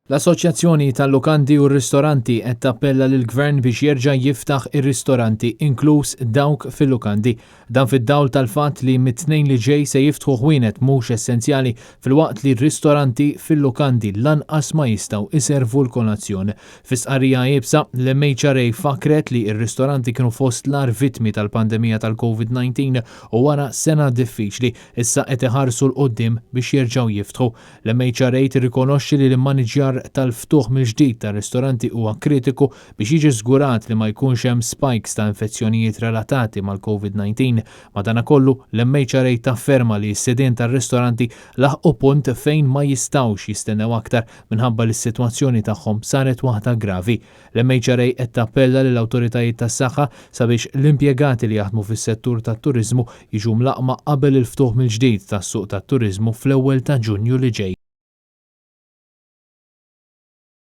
L-Assoċjazzjoni tal-Lukandi u r-Ristoranti qed tappella lill-Gvern biex jerġa' jiftaħ ir-ristoranti, inkluż dawk fil-lukandi. Dan fid-dawl tal-fatt li mit-Tnejn li ġej se jiftħu ħwienet mhux essenzjali filwaqt li r-ristoranti fil-lukandi lanqas ma jistgħu jservu l-kolazzjon. Fi stqarrija iebsa, l-MHRA fakkret li r-ristoranti kienu fost l-agħar vittmi tal-pandemija tal-Covid 19 u wara sena diffiċli, issa qed iħarsu 'l quddiem biex jerġgħu jiftħu. L-MHRA tirrikonoxxi li l-immaniġġjar tal-ftuħ mill-ġdid tar-ristoranti huwa kritiku biex jiġi żgurat li ma jkunx hemm spikes ta' infezzjonijiet relatati mal-Covid 19. Madanakollu, l-MHRA tafferma li s-sidien tar-ristoranti laħqu punt fejn ma jistgħux jistennew aktar minħabba li s-sitwazzjoni tagħhom saret waħda gravi. L-MHRA qed tappella lill-awtoritajiet tas-saħħa sabiex l-impjegati li jaħdmu fis-settur tat-turiżmu jiġu mlaqqma qabel il-ftuħ mill-ġdid tas-suq tat-turiżmu fl-ewwel ta' Ġunju li ġej.